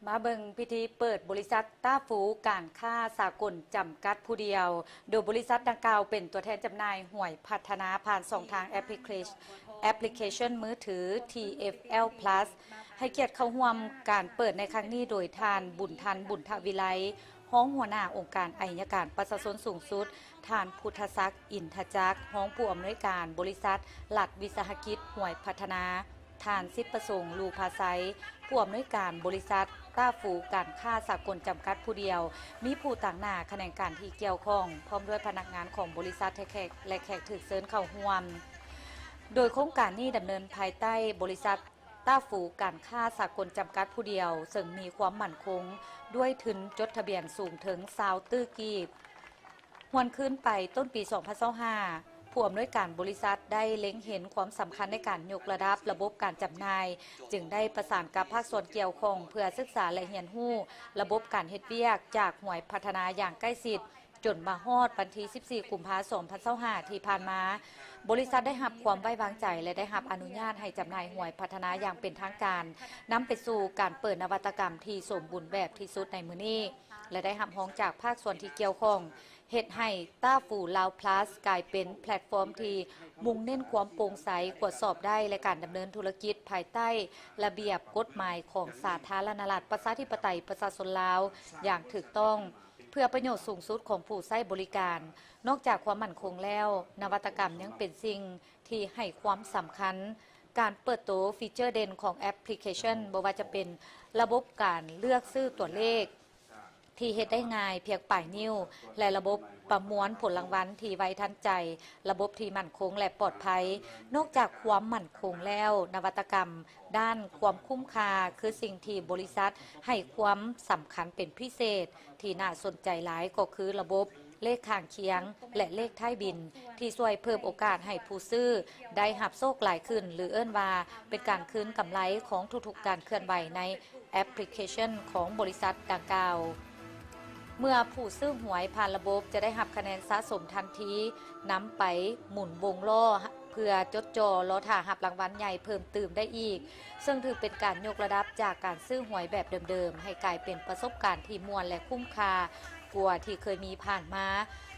ມາເບິ່ງພິທີເປີດບໍລິສັດຕ້າຟູການຄ້າສາກົນຈຳກັດຜູ້ດຽວ, ໂດຍບໍລິສັດດັ່ງກ່າວເປັນຕົວແທນຈຳໜ່າຍຫວຍພັດທະນາຜ່ານຊ່ອງທາງແອັບພລິເຄ ແອັບພລິເຄຊັນມືຖື ທີ ເອັຟ ແອລ ພລັສ ໃຫ້ກຽດເຂົ້າຮ່ວມການເປີດໃນຄັ້ງນີ້ໂດຍທ່ານ ບຸນທັນ ບຸນທະວິໄລ ຮອງຫົວໜ້າອົງການໄອຍະການປະຊາຊົນສູງສຸດ, ທ່ານ ພຸດທະສັກ ອິນທະຈັກ ຮອງຜູ້ອຳນວຍການບໍລິສັດລັດວິສາຫະກິດຫວຍພັດທະນາ, ທ່ານ ສິດປະສົງ ລູພາໄຊ ຜູ້ອຳນວຍການບໍລິສັດຕ້າຟູການຄ້າສາກົນຈຳກັດຜູ້ດຽວ, ມີຜູ້ຕາງໜ້າຂະແໜງການທີ່ກ່ຽວຂ້ອງ ພ້ອມດ້ວຍພະນັກງານຂອງບໍລິສັດ ແລະແຂກ ແລະແຂກຖືກເຊີນເຂົ້າຮ່ວມ. ໂດຍໂຄງການນີ້ດຳເນີນພາຍໃຕ້ບໍລິສັດ ຕ້າຟູການຄ້າສາກົນຈຳກັດຜູ້ດຽວ, ເຊິ່ງມີຄວາມໝັ້ນຄົງດ້ວຍທຶນຈົດທະບຽນສູງເຖິງຊາວຕື້ກີບ. ຫວນຄືນໄປຕົ້ນປີສອງພັນຊາວຫ້າ ຜູ້ອຳນວຍການບໍລິສັດໄດ້ເລັງເຫັນຄວາມສຳຄັນໃນການຍົກລະດັບລະບົບການຈຳໜ່າຍ, ຈຶ່ງໄດ້ປະສານກັບພາກສ່ວນກ່ຽວຂ້ອງເພື່ອສຶກສາ ແລະ ຮຽນຮູ້ລະບົບການເຮັດວຽກຈາກຫວຍພັດທະນາຢ່າງໃກ້ຊິດ. ຈົນມາຮອດວັນທີສິບສີ່ ກຸມພາ ສອງພັນຊາວຫ້າ ທີ່ຜ່ານມາ, ບໍລິສັດໄດ້ຮັບຄວາມໄວ້ວາງໃຈ ແລະ ໄດ້ຮັບອະນຸຍາດໃຫ້ຈຳໜ່າຍຫວຍພັດທະນາຢ່າງເປັນທາງການ, ນຳໄປສູ່ການເປີດນະວັດຕະກຳທີ່ສົມບູນແບບທີ່ສຸດໃນມື້ນີ້ ແລະ ໄດ້ຮັບຮອງຈາກພາກສ່ວນທີ່ກ່ຽວຂ້ອງ, ເຮັດໃຫ້ຕ້າຟູລາວພລັສກາຍເປັນແພລດຟອມທີ່ມຸ່ງເນັ້ນຄວາມໂປ່ງໃສ, ກວດສອບໄດ້ ແລະ ການດຳເນີນທຸລະກິດພາຍໃຕ້ລະບຽບກົດໝາຍຂອງສາທາລະນະລັດ ປະຊາທິປະໄຕ ປະຊາຊົນລາວ ຢ່າງຖືກຕ້ອງ ເພື່ອປະໂຫຍດສູງສຸດຂອງຜູ້ໃຊ້ບໍລິການ. ນອກຈາກຄວາມໝັ້ນຄົງແລ້ວ, ນະວັດຕະກຳຍັງເປັນສິ່ງທີ່ໃຫ້ຄວາມສຳຄັນ. ການເປີດໂຕຟີເຈີເດັ່ນຂອງແອັບພລິເຄຊັນ, ບໍ່ວ່າຈະເປັນລະບົບການເລືອກຊື້ຕົວເລກທີ່ເຮັດໄດ້ງ່າຍພຽງປາຍນິ້ວ ແລະ ລະບົບປະມວນຜົນລາງວັນທີ່ໄວທັນໃຈ, ລະບົບທີ່ໝັ້ນຄົງ ແລະ ປອດໄພ. ນອກຈາກຄວາມໝັ້ນຄົງແລ້ວ, ນະວັດຕະກຳ ດ້ານຄວາມຄຸ້ມຄ່າ ຄືສິ່ງທີ່ບໍລິສັດໃຫ້ຄວາມສຳຄັນເປັນພິເສດ. ທີ່ໜ້າສົນໃຈຫຼາຍກໍຄືລະບົບເລກຂ້າງຄຽງ ແລະ ເລກທ້າຍບິນ ທີ່ຊ່ວຍເພີ່ມໂອກາດໃຫ້ຜູ້ຊື້ໄດ້ຮັບໂຊກຫຼາຍຂຶ້ນ ຫຼື ເອີ້ນວ່າເປັນການຄືນກຳໄລຂອງທຸກໆການເຄື່ອນໄຫວໃນແອັບພລິເຄຊັນຂອງບໍລິສັດດັ່ງກ່າວ. ເມື່ອຜູ້ຊື້ຫວຍຜ່ານລະບົບຈະໄດ້ຮັບຄະແນນສະສົມທັນທີ ນຳໄປໝູນວົງລໍ້ ເພື່ອຈົດຈ່ອລໍຖ້າຮັບລາງວັນໃຫຍ່ເພີ່ມຕື່ມໄດ້ອີກ, ເຊິ່ງຖືເປັນການຍົກລະດັບຈາກການຊື້ຫວຍແບບເດີມໆ ໃຫ້ກາຍເປັນປະສົບການທີ່ມ່ວນ ແລະ ຄຸ້ມຄ່າກວ່າທີ່ເຄີຍມີຜ່ານມາ.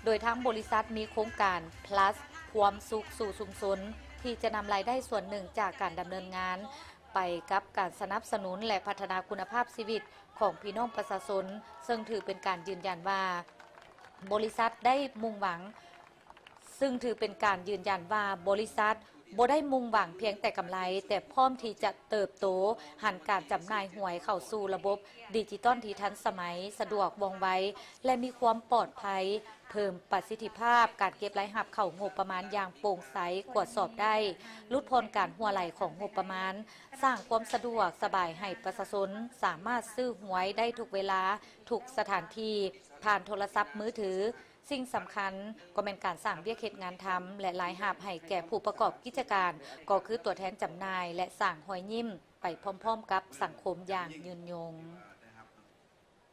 ໂດຍທາງບໍລິສັດມີໂຄງການ Plus ຄວາມສຸກສູ່ຊຸມຊົນ ທີ່ຈະນຳລາຍໄດ້ສ່ວນໜຶ່ງຈາກການດຳເນີນງານ ໄປກັບການສະໜັບສະໜູນ ແລະ ພັດທະນາຄຸນນະພາບຊີວິດຂອງພີ່ນ້ອງປະຊາຊົນ, ເຊິ່ງຖືເປັນການຢືນຢັນວ່າ ບໍລິສັດໄດ້ມຸ່ງຫວັງ, ຊຶ່ງຖືເປັນການຢືນຢັນວ່າບໍລິສັດບໍ່ໄດ້ມຸ່ງຫວັງພຽງແຕ່ກຳໄລ, ແຕ່ພ້ອມທີ່ຈະເຕີບໂຕ, ຫັນການຈຳໜ່າຍຫວຍເຂົ້າສູ່ລະບົບດິຈິຕອນທີ່ທັນສະໄໝ, ສະດວກ, ວ່ອງໄວ ແລະ ມີຄວາມປອດໄພ, ເພີ່ມປະສິດທິພາບການເກັບລາຍຮັບເຂົ້າງົບປະມານຢ່າງໂປ່ງໃສ, ກວດສອບໄດ້, ຫຼຸດຜ່ອນການຮົ່ວໄຫຼຂອງງົບປະມານ, ສ້າງຄວາມສະດວກສະບາຍໃຫ້ປະຊາຊົນສາມາດຊື້ຫວຍໄດ້ທຸກເວລາ, ທຸກສະຖານທີ່, ຜ່ານໂທລະສັບມືຖື. ສິ່ງສຳຄັນກໍແມ່ນການສ້າງວຽກເຮັດງານທຳ ແລະ ລາຍຮັບໃຫ້ແກ່ຜູ້ປະກອບກິດຈະການ, ກໍຄືຕົວແທນຈຳໜ່າຍ ແລະ ສ້າງຮອຍຍິ້ມໄປພ້ອມໆກັບສັງຄົມຢ່າງຍືນຍົງ.